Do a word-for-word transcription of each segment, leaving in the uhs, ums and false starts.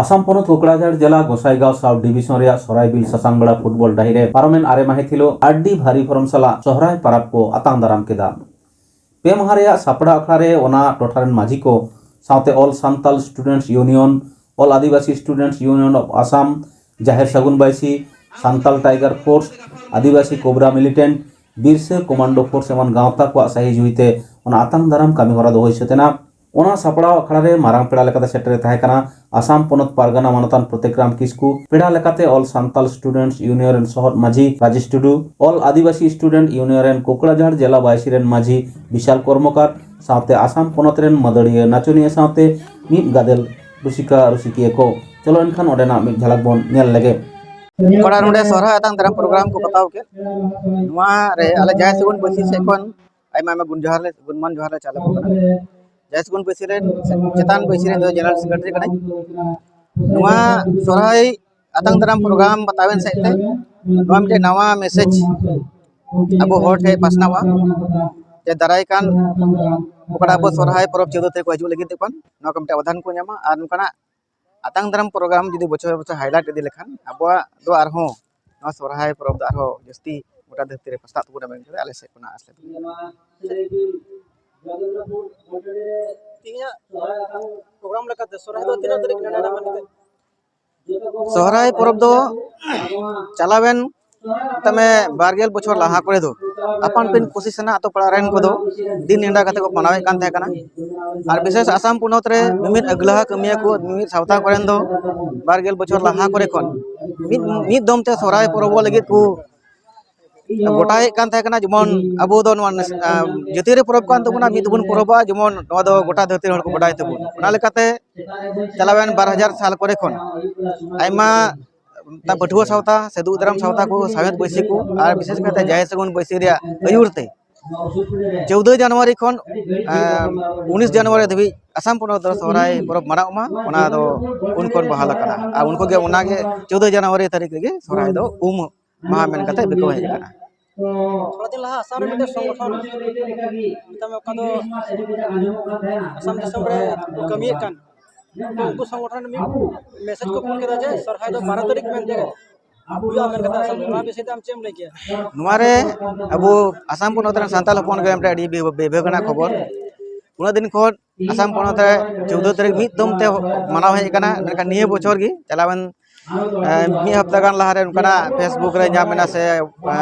ᱟᱥᱟᱢ ᱯᱚᱱᱚᱛ ᱠᱚᱠᱲᱟᱡᱷᱟᱲ ᱡᱮᱞᱟ ᱜᱚᱥᱟᱭᱜᱟᱸᱣ ᱥᱟᱵ ᱰᱤᱵᱤᱥᱚᱱ ᱨᱮᱭᱟᱜ ᱥᱚᱨᱟᱭᱵᱤᱞ ᱥᱟᱥᱟᱝᱵᱮᱲᱟ ᱯᱷᱩᱴᱵᱚᱞ ᱰᱟᱹᱦᱤ ᱨᱮ ᱯᱟᱨᱚᱢᱮᱱ ᱟᱨᱮ ᱢᱟᱹᱦᱤᱛ ᱦᱤᱞᱳᱜ ᱟᱹᱰᱤ ᱵᱷᱟᱹᱨᱤ ᱵᱷᱚᱨᱚᱢ ᱥᱟᱞᱟᱜ ᱥᱚᱦᱨᱟᱭ ᱯᱟᱨᱟᱵᱽ ᱠᱚ ᱟᱛᱟᱝ ᱫᱟᱨᱟᱢ ᱠᱮᱫᱟ᱾ ᱯᱮ ᱢᱟᱦᱟ ᱨᱮᱭᱟᱜ ᱥᱟᱯᱲᱟᱣ ᱟᱠᱷᱲᱟ ᱨᱮ ᱚᱱᱟ ᱴᱚᱴᱷᱟ ᱨᱮᱱ ᱢᱟᱹᱡᱷᱤ ᱠᱚ ᱥᱟᱶᱛᱮ All Santal Students Union, All Adivasi Students Union of Assam, ᱡᱟᱦᱮᱨ ᱥᱟᱹᱜᱩᱱ ᱵᱟᱭᱥᱤ, ᱥᱟᱱᱛᱟᱞ ᱴᱟᱭᱜᱟᱨ ᱯᱷᱳᱨᱥ, ᱟᱹᱫᱤᱵᱟᱹᱥᱤ ᱠᱳᱵᱨᱟ ᱢᱤᱞᱤᱴᱮᱱᱴ, ᱵᱤᱨᱥᱟᱹ ᱠᱚᱢᱟᱱᱰᱳ ᱯᱷᱳᱨᱥ ᱮᱢᱟᱱ ᱜᱟᱶᱛᱟ ᱠᱚᱣᱟᱜ ᱥᱟᱹᱦᱤ ᱡᱩᱦᱤᱛᱮ ᱚᱱᱟ ᱟᱛᱟᱝ ᱫᱟᱨᱟᱢ ᱠᱟᱹᱢᱤ ᱦᱚᱨᱟ ᱫᱚ ᱦᱩᱭ ᱥᱟᱹᱛ ᱮᱱᱟ᱾ ᱚᱱᱟ ᱥᱟᱯᱲᱟᱣ ᱟᱠᱷᱲᱟ ᱨᱮ ᱢᱟᱨᱟᱝ ᱯᱮᱲᱟ ᱞᱮᱠᱟᱛᱮ ᱥᱮᱴᱮᱨ ᱮ ᱛᱟᱦᱮᱸ ᱠᱟᱱᱟ ᱟᱥᱟᱢ ᱯᱚᱱᱚᱛ ᱯᱟᱨᱜᱟᱱᱟ ᱢᱟᱱᱚᱛᱟᱱ ᱯᱨᱚᱛᱤᱠᱨᱟᱢ ᱠᱤᱥᱠᱩ, ᱯᱮᱲᱟ ᱞᱮᱠᱟᱛᱮ All Santal Students Union ᱨᱮᱱ ᱥᱚᱦᱚᱫ ᱢᱟᱹᱡᱷᱤ ᱨᱟᱡᱮᱥ ᱴᱩᱰᱩ, All Adivasi Student Union ᱨᱮᱱ ᱠᱳᱠᱲᱟᱡᱷᱟᱲ ᱡᱮᱞᱟ ᱵᱟᱭᱥᱤ ᱨᱮᱱ ᱢᱟᱹᱡᱷᱤ ᱵᱤᱥᱟᱞ ᱠᱚᱨᱢᱚᱠᱟᱨ ᱥᱟᱶᱛᱮ ᱟᱥᱟᱢ ᱯᱚᱱᱚᱛ ᱨᱮᱱ ᱢᱟᱹᱫᱟᱹᱲᱤᱭᱟᱹ ᱱᱟᱪᱚᱱᱤᱭᱟᱹ ᱥᱟᱶᱛᱮ ᱢᱤᱫ ᱜᱟᱫᱮᱞ ᱨᱩᱥᱤᱠᱟ ᱨᱩᱥᱤᱠᱤᱭᱟᱹ ᱠᱚ᱾ ᱪᱚᱞᱚ ᱮᱱᱠᱷᱟᱱ ᱚᱸᱰᱮᱱᱟᱜ ᱢᱤᱫ ᱡᱷᱟᱞᱟᱠ ᱵᱚᱱ ᱧᱮᱞ ᱞᱮᱜᱮ᱾ ᱚᱠᱟᱴᱟᱜ ᱱᱚᱰᱮ ᱥᱚᱦᱨᱟᱭ ᱟᱛᱟᱝ ᱫᱟᱨᱟᱢ ᱯᱨᱳᱜᱨᱟᱢ ᱠᱚ ᱵᱟᱛᱟᱣ ᱠᱮᱫ, ᱱᱚᱣᱟ ᱨᱮ ᱟᱞᱮ ᱡᱟᱦᱟᱸᱭ ᱥᱮᱵᱚᱱ ᱵᱟᱹᱭᱥᱤ ᱥᱮᱫ ᱠᱷᱚᱱ ᱟᱭᱢᱟ ᱟᱭᱢᱟ ᱜᱩᱱ ᱡᱚᱦᱟᱨ ᱞᱮ, ᱜᱩᱱᱢᱟᱱ ᱡᱚᱦᱟᱨ ᱞᱮ ᱪᱟᱞ ᱟᱠᱚ ᱠᱟᱱᱟ᱾ ᱡᱟᱭᱥᱤᱠᱩᱱ ᱵᱟᱹᱭᱥᱤ ᱨᱮᱱ ᱪᱮᱛᱟᱱ ᱵᱟᱹᱭᱥᱤ ᱨᱮᱱ ᱫᱚ ᱡᱮᱱᱟᱨᱮᱞ ᱥᱮᱠᱨᱮᱴᱟᱨᱤ ᱠᱟᱹᱱᱟᱹᱧ᱾ ᱱᱚᱣᱟ ᱥᱚᱨᱦᱟᱭ ᱟᱛᱟᱝ ᱫᱟᱨᱟᱢ ᱯᱨᱳᱜᱨᱟᱢ ᱵᱟᱛᱟᱣᱮᱱ ᱥᱮᱫ ᱛᱮ ᱱᱚᱣᱟ ᱢᱤᱫᱴᱮᱱ ᱱᱟᱣᱟ ᱢᱮᱥᱮᱡᱽ ᱟᱵᱚ ᱦᱚᱲ ᱴᱷᱮᱱ ᱯᱟᱥᱱᱟᱣᱟ, ᱡᱮ ᱫᱟᱨᱟᱭ ᱠᱟᱱ ᱚᱠᱟᱴᱟᱜ ᱟᱵᱚ ᱥᱚᱨᱦᱟᱭ ᱯᱚᱨᱚᱵᱽ ᱪᱳᱫᱽᱫᱚ ᱛᱟᱹᱨᱤᱠᱷ ᱠᱚ ᱦᱤᱡᱩᱜ ᱞᱟᱹᱜᱤᱫ ᱛᱮ ᱠᱷᱚᱱ ᱱᱚᱣᱟ ᱠᱚ ᱢᱤᱫᱴᱮᱱ ᱟᱵᱫᱷᱟᱱ ᱠᱚ ᱧᱟᱢᱟ᱾ ᱟᱨ ᱱᱚᱝᱠᱟᱱᱟᱜ ᱟᱛᱟᱝ ᱫᱟᱨᱟᱢ ᱯᱨᱳᱜᱨᱟᱢ ᱡᱩᱫᱤ ᱵᱚᱪᱷᱚᱨ ᱵᱚᱪᱷᱚᱨ ᱦᱟᱭᱞᱟᱭᱤᱴ ᱤᱫᱤ ᱞᱮᱠᱷᱟᱱ ᱟᱵᱚᱣᱟᱜ ᱫᱚ ᱟᱨᱦᱚᱸ ᱱᱚᱣᱟ ᱥᱚᱨᱦᱟᱭ ᱯᱚᱨᱚᱵᱽ ᱫᱚ ᱟᱨᱦᱚᱸ ᱡᱟᱹᱥᱛᱤ ᱜᱚᱴᱟ ᱫᱷᱟᱹᱨᱛᱤ ᱨᱮ ᱯᱟᱥᱱᱟᱜ ᱛᱟᱵᱚᱱᱟ ᱢᱮᱱᱛᱮ ᱟᱞᱮ ᱥᱮᱫ ᱠᱷᱚᱱᱟᱜ ᱟᱥ ᱞᱮ ᱫᱚᱦᱚᱭᱟ᱾ ᱛᱮᱦᱮᱧᱟᱜ ᱯᱨᱳᱜᱨᱟᱢ ᱞᱮᱠᱟᱛᱮ ᱥᱚᱨᱦᱟᱭ ᱫᱚ ᱛᱤᱱᱟᱹᱜ ᱛᱟᱹᱨᱤᱠᱷ ᱱᱮᱰᱟ ᱢᱮᱱᱟᱜᱼᱟ? ᱥᱚᱦᱨᱟᱭ ᱯᱚᱨᱚᱵᱽ ᱫᱚ ᱪᱟᱞᱟᱣᱮᱱ ᱛᱟᱢᱮ ᱵᱟᱨᱜᱮᱞ ᱵᱚᱪᱷᱚᱨ ᱞᱟᱦᱟ ᱠᱚᱨᱮ ᱫᱚ ᱟᱯᱟᱱ ᱟᱹᱯᱤᱱ ᱠᱩᱥᱤ ᱥᱟᱱᱟ ᱟᱛᱳ ᱯᱟᱲᱟ ᱨᱮᱱ ᱠᱚᱫᱚ ᱫᱤᱱ ᱱᱮᱰᱟ ᱠᱟᱛᱮ ᱠᱚ ᱢᱟᱱᱟᱣᱮᱫ ᱠᱟᱱ ᱛᱟᱦᱮᱸ ᱠᱟᱱᱟ᱾ ᱟᱨ ᱵᱤᱥᱮᱥ ᱟᱥᱟᱢ ᱯᱚᱱᱚᱛ ᱨᱮ ᱢᱤᱢᱤᱫ ᱟᱹᱜᱽᱞᱟᱦᱟ ᱠᱟᱹᱢᱤᱭᱟᱹ ᱠᱚ, ᱢᱤᱢᱤᱫ ᱥᱟᱶᱛᱟ ᱠᱚᱨᱮᱱ ᱫᱚ ᱵᱟᱨᱜᱮᱞ ᱵᱚᱪᱷᱚᱨ ᱞᱟᱦᱟ ᱠᱚᱨᱮ ᱠᱷᱚᱱ ᱢᱤᱫ, ᱢᱤᱫ ᱫᱚᱢ ᱛᱮ ᱥᱚᱦᱨᱟᱭ ᱯᱚᱨᱚᱵᱚᱜ ᱞᱟᱹᱜᱤᱫ ᱠᱚ ᱜᱚᱴᱟᱭᱮᱫ ᱠᱟᱱ ᱛᱟᱦᱮᱸ ᱠᱟᱱᱟ᱾ ᱡᱮᱢᱚᱱ ᱟᱵᱚ ᱫᱚ ᱱᱚᱣᱟ ᱱᱮᱥ-, ᱟ, ᱡᱟᱹᱛᱤᱭᱟᱹᱨᱤ ᱯᱚᱨᱚᱵᱽ ᱠᱟᱱ ᱛᱟᱵᱚᱱᱟ, ᱢᱤᱫ ᱛᱮᱵᱚᱱ ᱯᱚᱨᱚᱵᱚᱜᱼᱟ, ᱡᱮᱢᱚᱱ ᱱᱚᱣᱟ ᱫᱚ ᱜᱚᱴᱟ ᱫᱷᱟᱹᱨᱛᱤ ᱨᱮᱱ ᱦᱚᱲ ᱠᱚ ᱵᱟᱰᱟᱭ ᱛᱟᱵᱚᱱ᱾ ᱚᱱᱟ ᱞᱮᱠᱟᱛᱮ ᱪᱟᱞᱟᱣᱮᱱ ᱵᱟᱨ ᱦᱟᱡᱟᱨ ᱥᱟᱞ ᱠᱚᱨᱮ ᱠᱷᱚᱱ ᱟᱭᱢᱟ ᱯᱟᱹᱴᱷᱩᱣᱟᱹ ᱥᱟᱶᱛᱟ, ᱥᱟᱹᱫᱷᱩ ᱩᱫᱟᱹᱨᱟᱢ ᱥᱟᱶᱛᱟ ᱠᱚ, ᱥᱟᱶᱦᱮᱫ ᱵᱟᱹᱭᱥᱤ ᱠᱚ ᱟᱨ ᱵᱤᱥᱮᱥ ᱠᱟᱭᱛᱮ ᱡᱟᱦᱮᱨ ᱥᱟᱹᱜᱩᱱ ᱵᱟᱹᱭᱥᱤ ᱨᱮᱭᱟᱜ ᱟᱹᱭᱩᱨ ᱛᱮ ᱪᱳᱫᱽᱫᱳᱭ ᱡᱟᱱᱩᱣᱟᱨᱤ ᱠᱷᱚᱱ, ᱮᱸ, ᱩᱱᱤᱥ ᱡᱟᱱᱩᱣᱟᱨᱤ ᱫᱷᱟᱹᱵᱤᱡ ᱟᱥᱟᱢ ᱯᱚᱱᱚᱛ ᱫᱚ ᱥᱚᱦᱨᱟᱭ ᱯᱚᱨᱚᱵᱽ ᱢᱟᱱᱟᱣᱚᱜ ᱢᱟ, ᱚᱱᱟ ᱫᱚ ᱩᱱ ᱠᱷᱚᱱ ᱵᱟᱦᱟᱞ ᱟᱠᱟᱱᱟ᱾ ᱟᱨ ᱩᱱᱠᱩ ᱜᱮ ᱚᱱᱟᱜᱮ ᱪᱳᱫᱽᱫᱳᱭ ᱡᱟᱱᱩᱣᱟᱨᱤ ᱛᱟᱹᱨᱤᱠᱷ ᱨᱮᱜᱮ ᱥᱚᱦᱨᱟᱭ ᱫᱚ ᱩᱢ ᱢᱟᱦᱟ ᱢᱮᱱ ᱠᱟᱛᱮ ᱵᱤᱠᱟᱹᱣ ᱦᱮᱡ ᱟᱠᱟᱱᱟ᱾ ᱛᱷᱚᱲᱟ ᱫᱤᱱ ᱞᱟᱦᱟ ᱟᱥᱟᱢ ᱨᱮ ᱢᱤᱫᱴᱮᱱ ᱥᱚᱝᱜᱚᱴᱷᱚᱱ, ᱢᱮᱛᱟᱜ ᱢᱮ, ᱚᱠᱟ ᱫᱚ ᱟᱥᱟᱢ ᱫᱤᱥᱚᱢ ᱨᱮ ᱠᱚ ᱠᱟᱹᱢᱤᱭᱮᱫ ᱠᱟᱱ, ᱩᱱᱠᱩ ᱥᱚᱝᱜᱚᱴᱷᱚᱱ ᱢᱤᱫ ᱢᱮᱥᱮᱡᱽ ᱠᱚ ᱠᱩᱞ ᱠᱮᱫᱟ ᱡᱮ ᱥᱚᱨᱦᱟᱭ ᱫᱚ ᱵᱟᱨᱚ ᱛᱟᱹᱨᱤᱠᱷ ᱢᱮᱱᱛᱮ ᱦᱩᱭᱩᱜᱼᱟ ᱢᱮᱱ ᱠᱟᱛᱮ᱾ ᱱᱚᱣᱟ ᱵᱤᱥᱚᱭ ᱛᱮ ᱟᱢ ᱪᱮᱫ ᱮᱢ ᱞᱟᱹᱭ ᱠᱮᱭᱟ? ᱱᱚᱣᱟ ᱨᱮ ᱟᱵᱚ ᱟᱥᱟᱢ ᱯᱚᱱᱚᱛ ᱨᱮᱱ ᱥᱟᱱᱛᱟᱲ ᱦᱚᱯᱚᱱ ᱜᱮ ᱢᱤᱫᱴᱮᱱ ᱟᱹᱰᱤ ᱵᱤ-, ᱵᱤᱵᱷᱟᱹᱜᱽ ᱟᱱᱟᱜ ᱠᱷᱚᱵᱚᱨ᱾ ᱩᱱᱟᱹᱜ ᱫᱤᱱ ᱠᱷᱚᱱ ᱟᱥᱟᱢ ᱯᱚᱱᱚᱛ ᱨᱮ ᱪᱳᱫᱽᱫᱳ ᱛᱟᱹᱨᱤᱠᱷ ᱢᱤᱫ ᱫᱚᱢ ᱛᱮ ᱢᱟᱱᱟᱣ ᱦᱮᱡ ᱟᱠᱟᱱᱟ, ᱢᱮᱱᱠᱷᱟᱱ ᱱᱤᱭᱟᱹ ᱵᱚᱪᱷᱚᱨ ᱜᱮ ᱪᱟᱞᱟᱣᱮᱱ, ᱮ, ᱢᱤᱫ ᱦᱟᱯᱛᱟ ᱜᱟᱱ ᱞᱟᱦᱟᱨᱮ ᱚᱱᱠᱟᱱᱟᱜ Facebook ᱨᱮ ᱧᱟᱢ ᱮᱱᱟ ᱥᱮ, ᱮ,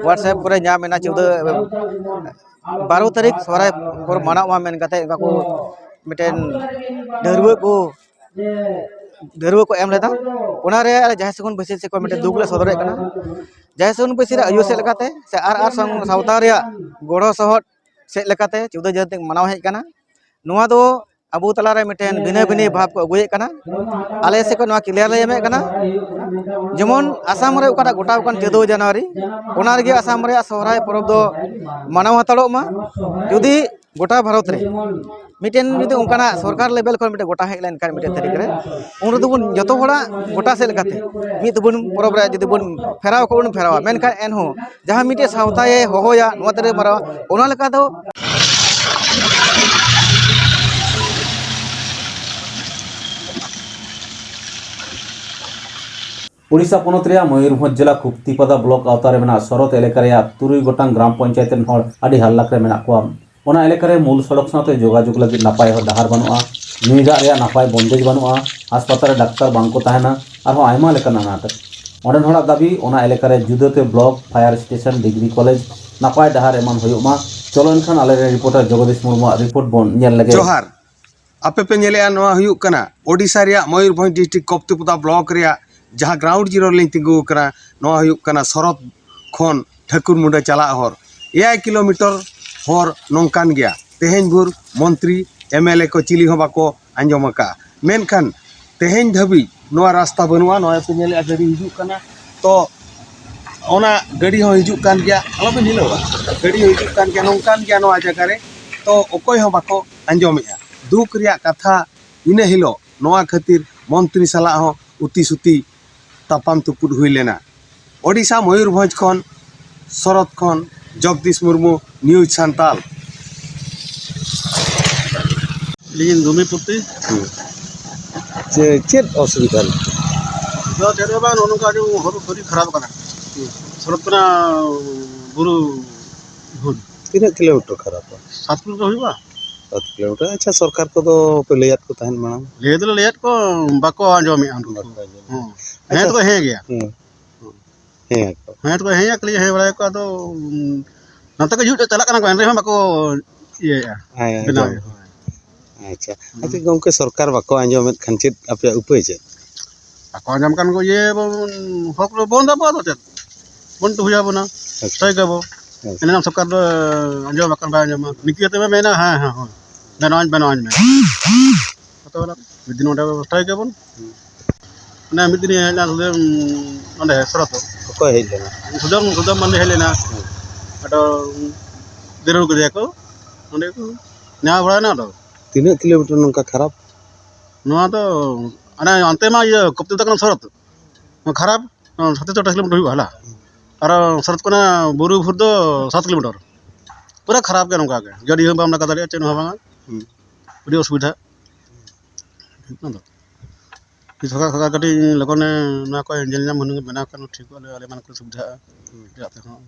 WhatsApp ᱠᱚᱨᱮ ᱧᱟᱢ ᱮᱱᱟ, ᱪᱳᱫᱽᱫᱳ, ᱵᱟᱨᱚ ᱛᱟᱹᱨᱤᱠᱷ ᱥᱚᱦᱨᱟᱭ ᱯᱚᱨᱚᱵᱽ ᱢᱟᱱᱟᱣᱚᱜᱼᱟ ᱢᱮᱱ ᱠᱟᱛᱮ ᱚᱱᱠᱟ ᱠᱚ ᱢᱤᱫᱴᱮᱱ ᱰᱷᱟᱹᱨᱣᱟᱹ ᱠᱚ, ᱰᱷᱟᱹᱨᱣᱟᱹ ᱠᱚ ᱮᱢ ᱞᱮᱫᱟ᱾ ᱚᱱᱟᱨᱮ ᱟᱞᱮ ᱡᱟᱦᱮᱨ ᱥᱟᱹᱜᱩᱱ ᱵᱟᱹᱭᱥᱤ ᱥᱮᱫ ᱠᱷᱚᱱ ᱢᱤᱫᱴᱮᱱ ᱫᱩᱠ ᱞᱮ ᱥᱚᱫᱚᱨᱮᱫ ᱠᱟᱱᱟ᱾ ᱡᱟᱦᱮᱨ ᱥᱟᱹᱜᱩᱱ ᱵᱟᱹᱭᱥᱤ ᱨᱮᱭᱟᱜ ᱟᱹᱭᱩᱨ ᱥᱮᱫ ᱞᱮᱠᱟᱛᱮ ᱥᱮ ᱟᱨ, ᱟᱨ ᱥᱟᱶ-, ᱥᱟᱶᱛᱟ ᱨᱮᱭᱟᱜ ᱜᱚᱲᱚ ᱥᱚᱦᱚᱫ ᱥᱮᱫ ᱞᱮᱠᱟᱛᱮ ᱪᱳᱫᱽᱫᱳ ᱡᱟᱹᱛᱤ ᱢᱟᱱᱟᱣ ᱦᱮᱡ ᱟᱠᱟᱱᱟ᱾ ᱱᱚᱣᱟ ᱫᱚ ᱟᱵᱚ ᱛᱟᱞᱟᱨᱮ ᱢᱤᱫᱴᱮᱱ ᱵᱷᱤᱱᱟᱹ ᱵᱷᱤᱱᱟᱹ ᱵᱷᱟᱵᱽ ᱠᱚ ᱟᱹᱜᱩᱭᱮᱫ ᱠᱟᱱᱟ᱾ ᱟᱞᱮ ᱥᱮᱫ ᱠᱷᱚᱱ ᱱᱚᱣᱟ clear ᱞᱮ ᱮᱢᱮᱫ ᱠᱟᱱᱟ᱾ ᱡᱮᱢᱚᱱ ᱟᱥᱟᱢ ᱨᱮ ᱚᱠᱟᱴᱟᱜ ᱜᱚᱴᱟᱣ ᱟᱠᱟᱱ ᱪᱳᱫᱽᱫᱳ ᱡᱟᱱᱩᱣᱟᱨᱤ, ᱚᱱᱟ ᱨᱮᱜᱮ ᱟᱥᱟᱢ ᱨᱮᱭᱟᱜ ᱥᱚᱦᱨᱟᱭ ᱯᱚᱨᱚᱵᱽ ᱫᱚ ᱢᱟᱱᱟᱣ ᱦᱟᱛᱟᱲᱚᱜ ᱢᱟ᱾ ᱡᱩᱫᱤ ᱜᱚᱴᱟ ᱵᱷᱟᱨᱚᱛ ᱨᱮ ᱢᱤᱫᱴᱮᱱ ᱡᱩᱫᱤ ᱚᱱᱠᱟᱱᱟᱜ ᱥᱚᱨᱠᱟᱨ level ᱠᱷᱚᱱ ᱢᱤᱫᱴᱮᱱ ᱜᱚᱴᱟ ᱦᱮᱡ ᱞᱮᱱᱠᱷᱟᱱ ᱢᱤᱫᱴᱮᱱ ᱛᱟᱹᱨᱤᱠᱷ ᱨᱮ, ᱩᱱ ᱨᱮᱫᱚ ᱵᱚᱱ ᱡᱚᱛᱚ ᱦᱚᱲᱟᱜ ᱜᱚᱴᱟ ᱥᱮᱫ ᱞᱮᱠᱟᱛᱮ ᱢᱤᱫ ᱛᱮᱵᱚᱱ ᱯᱚᱨᱚᱵᱽ ᱨᱮ ᱡᱩᱫᱤ ᱵᱚᱱ ᱯᱷᱮᱨᱟᱣ ᱠᱚ ᱵᱚᱱ ᱯᱷᱮᱨᱟᱣᱟ, ᱢᱮᱱᱠᱷᱟᱱ ᱮᱱᱦᱚᱸ ᱡᱟᱦᱟᱸ ᱢᱤᱫᱴᱮᱡ ᱥᱟᱶᱛᱟᱭ ᱦᱚᱦᱚᱭᱟ ᱱᱚᱣᱟ ᱛᱮᱞᱮ ᱢᱟᱨᱟᱣᱟ, ᱚᱱᱟ ᱞᱮᱠᱟ ᱫᱚ᱾ ᱳᱰᱤᱥᱟ ᱯᱚᱱᱚᱛ ᱨᱮᱭᱟᱜ ᱢᱚᱭᱩᱨᱵᱷᱚᱸᱡᱽ ᱡᱮᱞᱟ ᱠᱷᱩᱠᱛᱤᱯᱟᱫᱟ ᱵᱞᱚᱠ ᱟᱣᱛᱟ ᱨᱮ ᱢᱮᱱᱟᱜ ᱥᱚᱨᱚᱛ ᱮᱞᱟᱠᱟ ᱨᱮᱭᱟᱜ ᱛᱩᱨᱩᱭ ᱜᱚᱴᱟᱝ ᱜᱨᱟᱢ ᱯᱚᱧᱪᱟᱭᱮᱛ ᱨᱮᱱ ᱦᱚᱲ ᱟᱹᱰᱤ ᱦᱟᱞᱞᱟᱠ ᱨᱮ ᱢᱮᱱᱟᱜ ᱠᱚᱣᱟ᱾ ᱚᱱᱟ ᱮᱞᱟᱠᱟ ᱨᱮ ᱢᱩᱞ ᱥᱚᱲᱚᱠ ᱥᱟᱶᱛᱮ ᱡᱳᱜᱟᱡᱳᱜᱽ ᱞᱟᱹᱜᱤᱫ ᱱᱟᱯᱟᱭ ᱦᱚᱨ ᱰᱟᱦᱟᱨ ᱵᱟᱹᱱᱩᱜᱼᱟ, ᱧᱩᱭ ᱫᱟᱜ ᱨᱮᱭᱟᱜ ᱱᱟᱯᱟᱭ ᱵᱚᱱᱫᱮᱡᱽ ᱵᱟᱹᱱᱩᱜᱼᱟ, ᱦᱟᱥᱯᱟᱛᱟᱞ ᱨᱮ ᱰᱟᱠᱛᱟᱨ ᱵᱟᱝ ᱠᱚ ᱛᱟᱦᱮᱱᱟ, ᱟᱨᱦᱚᱸ ᱟᱭᱢᱟ ᱞᱮᱠᱟᱱ ᱟᱱᱟᱴ᱾ ᱚᱸᱰᱮᱱ ᱦᱚᱲᱟᱜ ᱫᱟᱹᱵᱤ, ᱚᱱᱟ ᱮᱞᱟᱠᱟ ᱨᱮ ᱡᱩᱫᱟᱹᱛᱮ block, fire station, degree college, ᱱᱟᱯᱟᱭ ᱰᱟᱦᱟᱨ ᱮᱢᱟᱱ ᱦᱩᱭᱩᱜ ᱢᱟ᱾ ᱪᱚᱞᱚ ᱮᱱᱠᱷᱟᱱ ᱟᱞᱮᱨᱮᱱ ᱨᱤᱯᱳᱨᱴᱟᱨ ᱡᱚᱜᱚᱫᱤᱥ ᱢᱩᱨᱢᱩᱣᱟᱜ ᱨᱤᱯᱳᱨᱴ ᱵᱚᱱ ᱧᱮᱞ ᱞᱮᱜᱮ᱾ ᱡᱚᱦᱟᱨ᱾ ᱟᱯᱮ ᱯᱮ ᱧᱮᱞᱮᱜᱼᱟ, ᱱᱚᱣᱟ ᱦᱩᱭᱩᱜ ᱠᱟᱱᱟ ᱳᱰᱤᱥᱟ ᱨᱮᱭᱟᱜ ᱢᱚᱭᱩᱨᱵᱷᱚᱸᱡᱽ ᱰᱤᱥᱴᱨᱤᱠᱴ ᱠᱚᱯᱛᱤᱯᱚᱫᱟ ᱵᱞᱚᱠ ᱨᱮᱭᱟᱜ ᱡᱟᱦᱟᱸ ᱜᱨᱟᱣᱩᱱᱰ ᱡᱤᱨᱳ ᱨᱮᱞᱤᱧ ᱛᱤᱸᱜᱩ ᱟᱠᱟᱱᱟ᱾ ᱱᱚᱣᱟ ᱦᱩᱭᱩᱜ ᱠᱟᱱᱟ ᱥᱚᱨᱚᱛ ᱠᱷᱚᱱ ᱴᱷᱟᱹᱠᱩᱨ ᱢᱩᱸᱰᱟᱹ ᱪᱟᱞᱟᱜ ᱦᱚᱨ, ᱮᱭᱟᱭ ᱠᱤᱞᱳᱢᱤᱴᱟᱨ ᱦᱚᱨ ᱱᱚᱝᱠᱟᱱ ᱜᱮᱭᱟ᱾ ᱛᱮᱦᱮᱧ ᱵᱷᱳᱨ ᱢᱚᱱᱛᱨᱤ, ᱮᱢ ᱮᱞ ᱮ ᱠᱚ ᱪᱤᱞᱤ ᱦᱚᱸ ᱵᱟᱠᱚ ᱟᱸᱡᱚᱢ ᱟᱠᱟᱫᱼᱟ, ᱢᱮᱱᱠᱷᱟᱱ ᱛᱮᱦᱮᱧ ᱫᱷᱟᱹᱵᱤᱡ ᱱᱚᱣᱟ ᱨᱟᱥᱛᱟ ᱵᱟᱹᱱᱩᱜᱼᱟ᱾ ᱱᱚᱜᱼᱚᱭ ᱯᱮ ᱧᱮᱞᱮᱫᱼᱟ, ᱜᱟᱹᱰᱤ ᱦᱤᱡᱩᱜ ᱠᱟᱱᱟ, ᱛᱚ ᱚᱱᱟ ᱜᱟᱹᱰᱤ ᱦᱚᱸ ᱦᱤᱡᱩᱜ ᱠᱟᱱ ᱜᱮᱭᱟ, ᱟᱞᱚᱵᱤᱱ ᱦᱤᱞᱟᱹᱣᱟ, ᱜᱟᱹᱰᱤ ᱦᱚᱸ ᱦᱤᱡᱩᱜ ᱠᱟᱱ ᱜᱮᱭᱟ, ᱱᱚᱝᱠᱟᱱ ᱜᱮᱭᱟ ᱱᱚᱣᱟ ᱡᱟᱭᱜᱟ ᱨᱮ, ᱛᱚ ᱚᱠᱚᱭ ᱦᱚᱸ ᱵᱟᱠᱚ ᱟᱸᱡᱚᱢᱮᱫᱼᱟ᱾ ᱫᱩᱠ ᱨᱮᱭᱟᱜ ᱠᱟᱛᱷᱟ, ᱤᱱᱟᱹ ᱦᱤᱞᱳᱜ ᱱᱚᱣᱟ ᱠᱷᱟᱹᱛᱤᱨ ᱢᱚᱱᱛᱨᱤ ᱥᱟᱞᱟᱜ ᱦᱚᱸ ᱩᱛᱤ ᱥᱩᱛᱤ ᱛᱟᱯᱟᱢ ᱛᱩᱯᱩᱫ ᱦᱩᱭ ᱞᱮᱱᱟ᱾ ᱳᱰᱤᱥᱟ ᱢᱚᱭᱩᱨᱵᱷᱚᱸᱡᱽ ᱠᱷᱚᱱ, ᱥᱚᱨᱚᱛ ᱠᱷᱚᱱ ᱡᱚᱜᱽᱫᱤᱥ ᱢᱩᱨᱢᱩ, ᱱᱤᱭᱩᱡᱽ ᱥᱟᱱᱛᱟᱞ᱾ ᱞᱤᱧ ᱫᱩᱢᱤᱯᱩᱨᱛᱤ᱾ ᱦᱩᱸ᱾ ᱪᱮ-, ᱪᱮᱫ ᱚᱥᱩᱵᱤᱫᱷᱟ ᱞᱮᱠᱟ? ᱫᱚ ᱪᱮᱫ ᱦᱚᱸ ᱵᱟᱝ, ᱱᱚᱜᱼᱚ ᱱᱚᱝᱠᱟ ᱟᱹᱰᱤ ᱦᱚᱨ ᱟᱹᱰᱤ ᱠᱷᱟᱨᱟᱯ ᱟᱠᱟᱱᱟ᱾ ᱦᱩᱸ᱾ ᱥᱚᱲᱚᱠ ᱠᱟᱱᱟ ᱵᱩᱨᱩ ᱦᱩᱸ᱾ ᱛᱤᱱᱟᱹᱜ ᱠᱤᱞᱳᱢᱤᱴᱟᱨ ᱠᱷᱟᱨᱟᱯᱟ? ᱥᱟᱛ ᱠᱤᱞᱳᱢᱤᱴᱟᱨ ᱦᱩᱭᱩᱜᱼᱟ᱾ ᱥᱟᱛ ᱠᱤᱞᱳᱢᱤᱴᱟᱨ᱾ ᱟᱪᱪᱷᱟ, ᱥᱚᱨᱠᱟᱨ ᱠᱚᱫᱚ ᱯᱮ ᱞᱟᱹᱭᱟᱫ ᱠᱚ ᱛᱟᱦᱮᱸᱫ ᱢᱟᱲᱟᱝ? ᱞᱟᱹᱭ ᱫᱚᱞᱮ ᱞᱟᱹᱭᱟᱫ ᱠᱚ, ᱵᱟᱠᱚ ᱟᱸᱡᱚᱢᱮᱫᱼᱟ ᱩᱱᱠᱩ᱾ ᱵᱟᱠᱚ ᱟᱸᱡᱚᱢᱮᱫᱼᱟ᱾ ᱦᱩᱸ᱾ ᱟᱪᱪᱷᱟ᱾ ᱦᱮᱸ ᱛᱚᱠᱚ ᱦᱮᱸ ᱜᱮᱭᱟ᱾ ᱦᱩᱸ᱾ ᱦᱮᱸ ᱠᱚ᱾ ᱦᱮᱸ ᱛᱚᱠᱚ ᱦᱮᱸ ᱜᱮᱭᱟ, ᱠᱷᱟᱹᱞᱤ ᱦᱮᱸ ᱵᱟᱲᱟᱭᱟᱠᱚ, ᱟᱫᱚ, ᱩᱸ, ᱱᱚᱛᱮ ᱠᱚ ᱦᱤᱡᱩᱜ ᱪᱟᱞᱟᱜ ᱠᱟᱱᱟ ᱠᱚ, ᱮᱱ ᱨᱮᱦᱚᱸ ᱵᱟᱠᱚ ᱤᱭᱟᱹᱭᱮᱫᱼᱟ, ᱦᱮᱸ, ᱵᱮᱱᱟᱣᱮᱫᱼᱟ᱾ ᱟᱸᱡᱚᱢ᱾ ᱟᱪᱪᱷᱟ᱾ ᱦᱩᱸ᱾ ᱟᱪᱪᱷᱟ ᱜᱚᱢᱠᱮ, ᱥᱚᱨᱠᱟᱨ ᱵᱟᱠᱚ ᱟᱸᱡᱚᱢᱮᱫ ᱠᱷᱟᱱ ᱪᱮᱫ ᱟᱯᱮᱭᱟᱜ ᱩᱯᱟᱹᱭ ᱪᱮᱫ? ᱵᱟᱠᱚ ᱟᱸᱡᱚᱢ ᱠᱷᱟᱱ ᱠᱚ ᱤᱭᱟᱹ ᱵᱚᱱ, ᱦᱚᱠ ᱨᱮ ᱵᱚᱱᱫ ᱟᱵᱚ, ᱟᱫᱚ ᱪᱮᱫ? ᱵᱚᱱᱫ ᱦᱩᱭ ᱟᱵᱚᱱᱟ᱾ ᱟᱪᱪᱷᱟ᱾ ᱥᱴᱨᱟᱭᱤᱠ ᱟᱵᱚ᱾ ᱟᱪᱪᱷᱟ᱾ ᱮᱱᱟᱝ ᱥᱚᱨᱠᱟᱨ ᱫᱚ ᱟᱸᱡᱚᱢ ᱵᱟᱠᱷᱟᱱ ᱵᱟᱭ ᱟᱸᱡᱚᱢᱟ᱾ ᱱᱤᱠᱤ ᱠᱟᱛᱮ ᱢᱟ ᱢᱮᱱᱟ, "ᱦᱮᱸ, ᱦᱮᱸ, ᱦᱳᱭ᱾ ᱵᱮᱱᱟᱣᱟᱹᱧ, ᱵᱮᱱᱟᱣᱟᱹᱧ ᱢᱮ᱾" ᱡᱚᱛᱚ ᱦᱚᱲ ᱢᱤᱫ ᱫᱤᱱ ᱚᱸᱰᱮ ᱥᱴᱨᱟᱭᱤᱠ ᱟᱵᱚᱱ᱾ ᱦᱩᱸ᱾ ᱚᱱᱟ ᱢᱤᱫ ᱫᱤᱱ ᱦᱮᱡ ᱞᱮᱱᱟ ᱥᱩᱫᱟᱹᱢ ᱱᱚᱸᱰᱮ ᱥᱚᱨᱚᱛ᱾ ᱚᱠᱚᱭ ᱦᱮᱡ ᱞᱮᱱᱟ? ᱥᱩᱫᱟᱹᱢ, ᱥᱩᱫᱟᱹᱢ ᱢᱟᱱᱰᱤ ᱦᱮᱡ ᱞᱮᱱᱟ᱾ ᱦᱩᱸ᱾ ᱟᱫᱚ ᱜᱤᱨᱟᱹᱣ ᱠᱮᱫᱮᱭᱟ ᱠᱚ᱾ ᱚᱸᱰᱮ ᱠᱚ ᱱᱮᱭᱟᱣ ᱵᱟᱲᱟᱭᱮᱱᱟ ᱟᱫᱚ᱾ ᱛᱤᱱᱟᱹᱜ ᱠᱤᱞᱳᱢᱤᱴᱟᱨ ᱱᱚᱝᱠᱟ ᱠᱷᱟᱨᱟᱯ? ᱱᱚᱣᱟ ᱫᱚ ᱦᱟᱱᱮ ᱚᱱᱛᱮ ᱢᱟ ᱤᱭᱟᱹ ᱠᱚᱯᱛᱤ ᱛᱟᱠᱚ ᱥᱚᱨᱚᱛ᱾ ᱠᱷᱟᱨᱟᱯ ᱥᱟᱛᱮᱨᱚ ᱟᱴᱷᱟᱨᱚ ᱠᱤᱞᱳᱢᱤᱴᱟᱨ ᱦᱩᱭᱩᱜᱼᱟ, ᱦᱟᱞᱟ᱾ ᱟᱨ ᱥᱚᱨᱚᱛ ᱠᱷᱚᱱᱟᱜ ᱵᱩᱨᱩ ᱵᱷᱩᱨ ᱫᱚ ᱥᱟᱛ ᱠᱤᱞᱳᱢᱤᱴᱟᱨ᱾ ᱯᱩᱨᱟᱹ ᱠᱷᱟᱨᱟᱯ ᱜᱮ ᱱᱚᱝᱠᱟ ᱜᱮ᱾ ᱜᱟᱹᱰᱤ ᱦᱚᱸ ᱵᱟᱢ ᱞᱟᱜᱟ ᱫᱟᱲᱮᱭᱟᱜᱼᱟ, ᱪᱮᱫ ᱦᱚᱸ ᱵᱟᱝᱟ᱾ ᱦᱩᱸ᱾ ᱟᱹᱰᱤ ᱚᱥᱩᱵᱤᱫᱷᱟ᱾ ᱚᱱᱟ ᱫᱚ ᱥᱚᱨᱠᱟᱨ, ᱥᱚᱨᱠᱟᱨ ᱠᱟᱹᱴᱤᱡ ᱞᱚᱜᱚᱱᱮ ᱱᱚᱣᱟ ᱠᱚ ᱧᱮᱞ ᱧᱟᱢ ᱦᱩᱱᱟᱹᱝ ᱵᱮᱱᱟᱣ ᱠᱷᱟᱱ ᱴᱷᱤᱠᱚᱜᱼᱟ, ᱟᱞᱮ, ᱟᱞᱮ ᱢᱟᱱ ᱠᱚᱞᱮ ᱥᱩᱵᱤᱫᱷᱟᱜᱼᱟ᱾ ᱦᱩᱸ᱾ ᱪᱮᱫᱟᱜ ᱛᱮᱦᱚᱸ᱾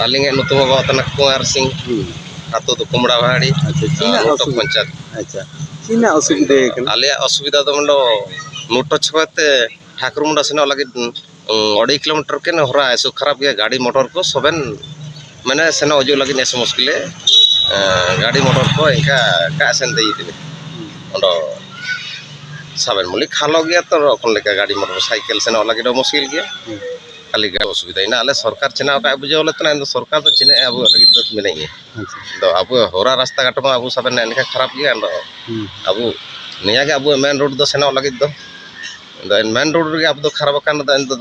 ᱟᱹᱞᱤᱧᱟᱜ ᱧᱩᱛᱩᱢ ᱵᱟᱵᱟ ᱛᱟᱱᱟ ᱠᱩᱢᱟᱨ ᱥᱤᱝ, ᱦᱩᱸ᱾ ᱟᱹᱛᱩ ᱫᱚ ᱠᱩᱢᱲᱟ ᱵᱟᱦᱟᱲᱤ, ᱟᱪᱪᱷᱟ, ᱪᱮᱫ ᱨᱮᱱᱟᱜ ᱱᱚᱴᱚ ᱚᱥᱩᱵᱤᱫᱷᱟ? ᱯᱚᱧᱪᱟᱭᱮᱛ᱾ ᱟᱪᱪᱷᱟ, ᱪᱮᱫ ᱨᱮᱱᱟᱜ ᱚᱥᱩᱵᱤᱫᱷᱟ ᱠᱟᱱᱟ? ᱟᱞᱮᱭᱟᱜ ᱚᱥᱩᱵᱤᱫᱷᱟ ᱫᱚ ᱱᱚᱰᱮ ᱱᱚᱴᱚ ᱪᱷᱚᱠ ᱛᱮ ᱴᱷᱟᱠᱩᱨᱢᱩᱱᱰᱟ ᱥᱮᱱᱚᱜ ᱞᱟᱹᱜᱤᱫ, ᱩᱸ, ᱟᱹᱰᱤ ᱠᱤᱞᱳᱢᱤᱴᱟᱨ ᱠᱤᱱ ᱦᱚᱨᱟ ᱮᱥᱚ ᱠᱷᱟᱨᱟᱯ ᱜᱮᱭᱟ, ᱜᱟᱹᱰᱤ ᱢᱚᱴᱚᱨ ᱠᱚ ᱥᱚᱵᱮᱱ, ᱢᱟᱱᱮ, ᱥᱮᱱᱚᱜ ᱦᱤᱡᱩᱜ ᱞᱟᱹᱜᱤᱫ ᱮᱥᱚ ᱢᱩᱥᱠᱤᱞᱮ, ᱮᱸ, ᱜᱟᱹᱰᱤ ᱢᱚᱴᱚᱨ ᱠᱚ ᱮᱱᱠᱟ ᱚᱠᱟ ᱥᱮᱱ ᱛᱮ ᱤᱫᱤ ᱛᱮ ᱚᱸᱰᱮ ᱥᱟᱵᱮᱱ ᱢᱩᱞᱤ ᱠᱷᱟᱞᱚ ᱜᱮᱭᱟ ᱛᱚ, ᱚᱠᱷᱚᱱ ᱞᱮᱠᱟ ᱜᱟᱹᱰᱤ ᱢᱚᱴᱚᱨ ᱥᱟᱭᱠᱮᱞ ᱥᱮᱱᱚᱜ ᱞᱟᱹᱜᱤᱫ ᱦᱚᱸ ᱢᱩᱥᱠᱤᱞ ᱜᱮᱭᱟ᱾ ᱦᱩᱸ᱾ ᱠᱷᱟᱹᱞᱤ ᱜᱟᱹᱰᱤ ᱚᱥᱩᱵᱤᱫᱷᱟ ᱦᱮᱱᱟᱜᱼᱟ᱾ ᱟᱞᱮ ᱥᱚᱨᱠᱟᱨ ᱪᱮᱱᱟᱣ ᱠᱟᱜ ᱵᱩᱡᱷᱟᱹᱣ ᱞᱮ ᱛᱟᱦᱮᱱᱟ, ᱮᱱᱫᱚ ᱥᱚᱨᱠᱟᱨ ᱫᱚ ᱪᱮᱫ ᱟᱵᱚᱣᱟᱜ ᱞᱟᱹᱜᱤᱫ ᱫᱚ ᱢᱮᱱᱟᱜ ᱜᱮᱭᱟ᱾ ᱟᱪᱪᱷᱟ᱾ ᱟᱫᱚ ᱟᱵᱚ ᱦᱚᱨᱟ ᱨᱟᱥᱛᱟ ᱜᱷᱟᱴ ᱢᱟ ᱟᱵᱚ ᱥᱟᱵᱮᱱ ᱮᱱᱠᱷᱟᱱ ᱠᱷᱟᱨᱟᱯ ᱜᱮᱭᱟ᱾ ᱟᱫᱚ ᱦᱩᱸ᱾ ᱟᱵᱚ ᱱᱤᱭᱟᱹ ᱜᱮ ᱟᱵᱚ ᱢᱮᱱ ᱨᱳᱰ ᱫᱚ ᱥᱮᱱᱚᱜ ᱞᱟᱹᱜᱤᱫ ᱫᱚ᱾ ᱟᱫᱚ ᱢᱮᱱ ᱨᱳᱰ ᱨᱮᱜᱮ ᱟᱵᱚ ᱫᱚ ᱠᱷᱟᱨᱟᱯ ᱟᱠᱟᱱ ᱫᱚ, ᱮᱱᱫᱚ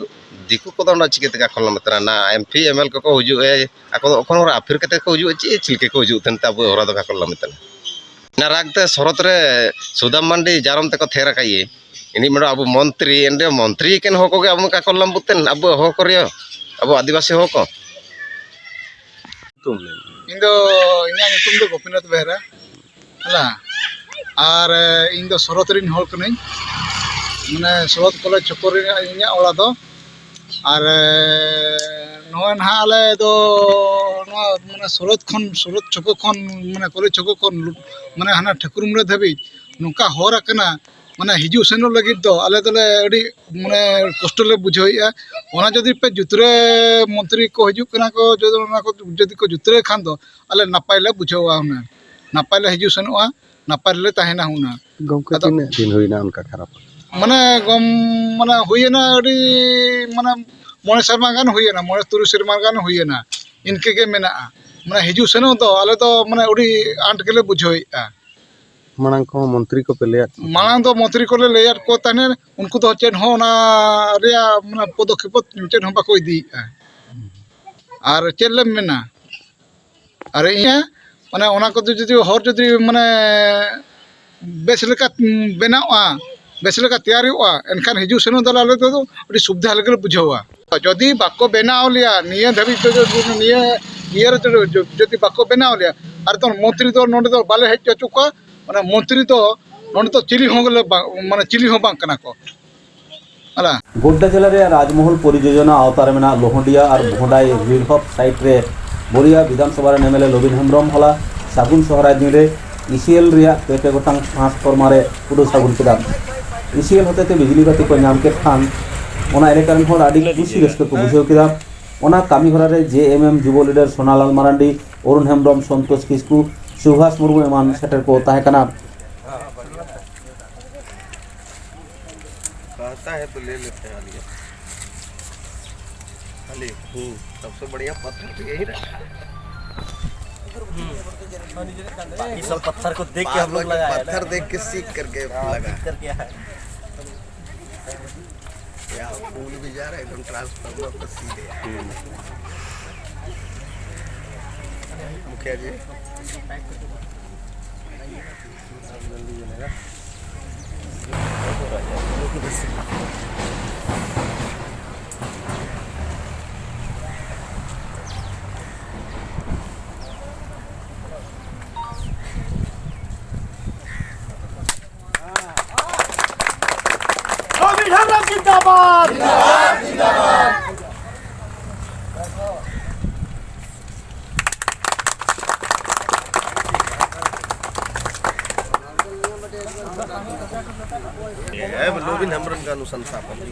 ᱫᱤᱠᱩ ᱠᱚᱫᱚ ᱚᱸᱰᱮ ᱪᱤᱠᱟᱹ ᱛᱮᱠᱚ ᱠᱷᱚᱞᱚᱢ ᱛᱟᱦᱮᱱᱟ? ᱮᱢ ᱯᱤ ᱮᱢ ᱮᱞ ᱠᱚᱠᱚ ᱦᱤᱡᱩᱜᱼᱟ, ᱟᱠᱚ ᱫᱚ ᱚᱠᱷᱚᱱ ᱦᱚᱨ ᱟᱯᱷᱤᱨ ᱠᱟᱛᱮ ᱠᱚ ᱦᱤᱡᱩᱜᱼᱟ, ᱪᱮᱫ ᱪᱤᱞᱠᱟᱹ ᱠᱚ ᱦᱤᱡᱩᱜ ᱛᱟᱦᱮᱱ ᱛᱮ ᱟᱵᱚ ᱦᱚᱨᱟ ᱫᱚ ᱠᱷᱟᱠᱚᱞ ᱞᱟᱢᱮ ᱛᱟᱦᱮᱱᱟ᱾ ᱚᱱᱟ ᱨᱟᱜᱽ ᱛᱮ ᱥᱚᱨᱚᱛ ᱨᱮ ᱥᱩᱫᱟᱢ ᱢᱟᱱᱰᱤ ᱡᱟᱨᱚᱢ ᱛᱮᱠᱚ ᱛᱷᱮᱨ ᱟᱠᱟᱫ ᱤᱭᱟᱹ᱾ ᱤᱱᱤᱡ ᱢᱮᱰᱚᱢ ᱟᱵᱚ ᱢᱚᱱᱛᱨᱤ, ᱮᱱᱰᱮ ᱢᱚᱱᱛᱨᱤ ᱮᱠᱮᱱ ᱦᱚᱲ ᱠᱚᱜᱮ ᱟᱵᱚ ᱠᱷᱟᱠᱚᱞ ᱞᱟᱢ ᱵᱩᱛᱮᱱ, ᱟᱵᱚ ᱦᱚᱲ ᱠᱚ ᱨᱮᱭᱟᱜ, ᱟᱵᱚ ᱟᱹᱫᱤᱵᱟᱹᱥᱤ ᱦᱚᱲ ᱠᱚ᱾ ᱧᱩᱛᱩᱢ ᱞᱟᱹᱭ ᱢᱮ᱾ ᱤᱧ ᱫᱚ, ᱤᱧᱟᱹᱜ ᱧᱩᱛᱩᱢ ᱫᱚ ᱜᱳᱯᱤᱱᱟᱛᱷ ᱵᱮᱦᱨᱟ᱾ ᱦᱮᱞᱟ᱾ ᱟᱨ, ᱮ, ᱤᱧ ᱫᱚ ᱥᱚᱨᱚᱛ ᱨᱮᱱ ᱦᱚᱲ ᱠᱟᱹᱱᱟᱹᱧ᱾ ᱢᱟᱱᱮ, ᱥᱚᱨᱚᱛ ᱠᱚᱞᱮᱡᱽ ᱪᱷᱚᱠᱚ ᱨᱮ ᱤᱧᱟᱹᱜ ᱚᱲᱟᱜ ᱫᱚ᱾ ᱟᱨ, ᱮ, ᱱᱚᱜᱼᱚᱭ ᱱᱟᱦᱟᱜ ᱟᱞᱮ ᱫᱚ ᱱᱚᱣᱟ, ᱢᱟᱱᱮ, ᱥᱚᱨᱚᱛ ᱠᱷᱚᱱ, ᱥᱚᱨᱚᱛ ᱪᱷᱚᱠᱚ ᱠᱷᱚᱱ, ᱢᱟᱱᱮ, ᱠᱚᱞᱮᱡᱽ ᱪᱷᱚᱠᱚ ᱠᱷᱚᱱ, ᱢᱟᱱᱮ, ᱦᱟᱱᱟ ᱴᱷᱟᱹᱠᱩᱨᱢᱩᱲᱟᱹ ᱫᱷᱟᱹᱵᱤᱡ ᱱᱚᱝᱠᱟ ᱦᱚᱨ ᱟᱠᱟᱱᱟ᱾ ᱢᱟᱱᱮ, ᱦᱤᱡᱩᱜ ᱥᱮᱱᱚᱜ ᱞᱟᱹᱜᱤᱫ ᱫᱚ ᱟᱞᱮ ᱫᱚᱞᱮ ᱟᱹᱰᱤ, ᱢᱟᱱᱮ, ᱠᱚᱥᱴᱚ ᱞᱮ ᱵᱩᱡᱷᱟᱹᱣᱮᱫᱼᱟ᱾ ᱚᱱᱟ ᱡᱩᱫᱤ ᱯᱮ ᱡᱩᱛᱨᱟᱹ, ᱢᱚᱱᱛᱨᱤ ᱠᱚ ᱦᱤᱡᱩᱜ ᱠᱟᱱᱟ ᱠᱚ, ᱡᱩᱫᱤ ᱚᱱᱟ ᱠᱚ ᱡᱩᱫᱤ ᱠᱚ ᱡᱩᱛᱨᱟᱹᱭ ᱠᱷᱟᱱ ᱫᱚ, ᱟᱞᱮ ᱱᱟᱯᱟᱭ ᱞᱮ ᱵᱩᱡᱷᱟᱹᱣᱟ ᱦᱩᱱᱟᱹᱝ᱾ ᱱᱟᱯᱟᱭ ᱞᱮ ᱦᱤᱡᱩᱜ ᱥᱮᱱᱚᱜᱼᱟ, ᱱᱟᱯᱟᱭ ᱨᱮᱞᱮ ᱛᱟᱦᱮᱱᱟ ᱦᱩᱱᱟᱹᱝ᱾ ᱜᱚᱢᱠᱮ, ᱟᱫᱚ ᱛᱤᱱᱟᱹᱜ ᱫᱤᱱ ᱦᱩᱭᱱᱟ ᱚᱱᱠᱟ ᱠᱷᱟᱨᱟᱯ? ᱢᱟᱱᱮ, ᱜᱚᱢ-, ᱢᱟᱱᱮ, ᱦᱩᱭᱮᱱᱟ ᱟᱹᱰᱤ, ᱢᱟᱱᱮ, ᱢᱚᱬᱮ ᱥᱮᱨᱢᱟ ᱜᱟᱱ ᱦᱩᱭᱮᱱᱟ, ᱢᱚᱬᱮ ᱛᱩᱨᱩᱭ ᱥᱮᱨᱢᱟ ᱜᱟᱱ ᱦᱩᱭᱮᱱᱟ, ᱤᱱᱠᱟᱹ ᱜᱮ ᱢᱮᱱᱟᱜᱼᱟ᱾ ᱢᱟᱱᱮ, ᱦᱤᱡᱩᱜ ᱥᱮᱱᱚᱜ ᱫᱚ ᱟᱞᱮ ᱫᱚ, ᱢᱟᱱᱮ, ᱟᱹᱰᱤ ᱟᱸᱴ ᱜᱮᱞᱮ ᱵᱩᱡᱷᱟᱹᱣᱮᱫᱼᱟ᱾ ᱢᱟᱲᱟᱝ ᱠᱚᱦᱚᱸ ᱢᱚᱱᱛᱨᱤ ᱠᱚᱯᱮ ᱞᱟᱹᱭᱟᱫ ᱠᱚ? ᱢᱟᱲᱟᱝ ᱫᱚ ᱢᱚᱱᱛᱨᱤ ᱠᱚᱞᱮ ᱞᱟᱹᱭᱟᱫ ᱠᱚ ᱛᱟᱦᱮᱸᱫ, ᱩᱱᱠᱩ ᱫᱚ ᱪᱮᱫ ᱦᱚᱸ ᱚᱱᱟ ᱨᱮᱭᱟᱜ, ᱢᱟᱱᱮ, ᱯᱚᱫᱚᱠᱷᱮᱯ ᱪᱮᱫ ᱦᱚᱸ ᱵᱟᱠᱚ ᱤᱫᱤᱭᱮᱫᱼᱟ᱾ ᱟᱨ ᱪᱮᱫ ᱞᱮᱢ ᱢᱮᱱᱟ, ᱟᱨ ᱤᱧᱟᱹᱜ, ᱢᱟᱱᱮ, ᱚᱱᱟ ᱠᱚᱫᱚ ᱡᱩᱫᱤ ᱦᱚᱨ ᱡᱩᱫᱤ, ᱢᱟᱱᱮ, ᱵᱮᱥ ᱞᱮᱠᱟ ᱵᱮᱱᱟᱣᱚᱜᱼᱟ, ᱵᱮᱥ ᱞᱮᱠᱟ ᱛᱮᱭᱟᱨᱚᱜᱼᱟ, ᱮᱱᱠᱷᱟᱱ ᱦᱤᱡᱩᱜ ᱥᱮᱱᱚᱜ ᱫᱚ ᱟᱞᱮ ᱫᱚ ᱟᱹᱰᱤ ᱥᱩᱵᱤᱫᱷᱟ ᱞᱮᱠᱟ ᱞᱮ ᱵᱩᱡᱷᱟᱹᱣᱟ᱾ ᱡᱩᱫᱤ ᱵᱟᱠᱚ ᱵᱮᱱᱟᱣ ᱞᱮᱭᱟ, ᱱᱤᱭᱟᱹ ᱫᱷᱟᱹᱵᱤᱡ ᱛᱮ ᱡᱩᱫᱤ ᱱᱤᱭᱟᱹ ᱤᱭᱟᱹ ᱨᱮ ᱡᱩᱫᱤ ᱵᱟᱠᱚ ᱵᱮᱱᱟᱣ ᱞᱮᱭᱟ, ᱟᱨ ᱫᱚ ᱢᱚᱱᱛᱨᱤ ᱫᱚ ᱱᱚᱰᱮ ᱫᱚ ᱵᱟᱞᱮ ᱦᱮᱡ ᱦᱚᱪᱚ ᱠᱚᱣᱟ᱾ ᱢᱟᱱᱮ, ᱢᱚᱱᱛᱨᱤ ᱫᱚ ᱱᱚᱰᱮ ᱫᱚ ᱪᱤᱞᱤ ᱦᱚᱸ ᱞᱮ ᱵᱟᱝ, ᱢᱟᱱᱮ, ᱪᱤᱞᱤ ᱦᱚᱸ ᱵᱟᱝ ᱠᱟᱱᱟ ᱠᱚ᱾ ᱟᱞᱟ᱾ ᱜᱳᱰᱰᱟ ᱡᱮᱞᱟ ᱨᱮᱭᱟᱜ ᱨᱟᱡᱽᱢᱚᱦᱚᱞ ᱯᱚᱨᱤᱡᱳᱡᱚᱱᱟ ᱟᱣᱛᱟ ᱨᱮ ᱢᱮᱱᱟᱜ ᱞᱳᱦᱚᱰᱤᱭᱟ ᱟᱨ ᱵᱷᱚᱸᱰᱟᱭ ᱨᱤᱞ ᱦᱚᱯ ᱥᱟᱭᱤᱴ ᱨᱮ ᱵᱳᱨᱤᱭᱟ ᱵᱤᱫᱷᱟᱱ ᱥᱚᱵᱷᱟ ᱨᱮᱱ M L A Lobin Hembrom ᱦᱚᱞᱟ ᱥᱟᱹᱜᱩᱱ ᱥᱚᱦᱨᱟᱭ ᱫᱤᱱ ᱨᱮ ᱤᱥᱤᱮᱞ ᱨᱮᱭᱟᱜ ᱯᱮ ᱯᱮ ᱜᱚᱴᱟᱝ ᱴᱨᱟᱱᱥᱯᱷᱚᱨᱢᱟᱨ ᱮ ᱩᱰᱟᱹᱣ ᱥᱟᱹᱜᱩᱱ ᱠᱮᱫᱟ᱾ ᱤᱥᱤᱮᱞ ᱦᱚᱛᱮᱛᱮ ᱵᱤᱡᱽᱞᱤ ᱵᱟᱹᱛᱤ ᱠᱚ ᱧᱟᱢ ᱠᱮᱫ ᱠᱷᱟᱱ, ᱚᱱᱟ ᱮᱞᱟᱠᱟ ᱨᱮᱱ ᱦᱚᱲ ᱟᱹᱰᱤ ᱠᱩᱥᱤ ᱨᱟᱹᱥᱠᱟᱹ ᱠᱚ ᱵᱩᱡᱷᱟᱹᱣ ᱠᱮᱫᱟ᱾ ᱚᱱᱟ ᱠᱟᱹᱢᱤ ᱦᱚᱨᱟ ᱨᱮ ᱡᱮ ᱮᱢ ᱮᱢ ᱡᱩᱵᱚ ᱞᱤᱰᱟᱨ ᱥᱳᱱᱟᱞᱟᱞ ᱢᱟᱨᱟᱱᱰᱤ, ᱚᱨᱩᱱ ᱦᱮᱢᱵᱨᱚᱢ, ᱥᱚᱱᱛᱳᱥ ᱠᱤᱥᱠᱩ, ᱥᱩᱵᱷᱟᱥ ᱢᱩᱨᱢᱩ ᱮᱢᱟᱱ ᱥᱮᱴᱮᱨ ᱠᱚ ᱛᱟᱦᱮᱸ ᱠᱟᱱᱟ᱾ कहता है तो ले लेते हैं, आलिया। अली, हम्म, सबसे बढ़िया पत्थर तो यही रखा है। बाकी सब पत्थर को देख के हम लोग लगाया है ना। पत्थर देख के सीख करके हाँ, लगा। सीख करके है। यार, फूल भी जा रहा है एकदम ट्रांसफार्मर पर सीधे। मुखिया जी। ᱥᱟᱵ ᱠᱟᱛᱮ᱾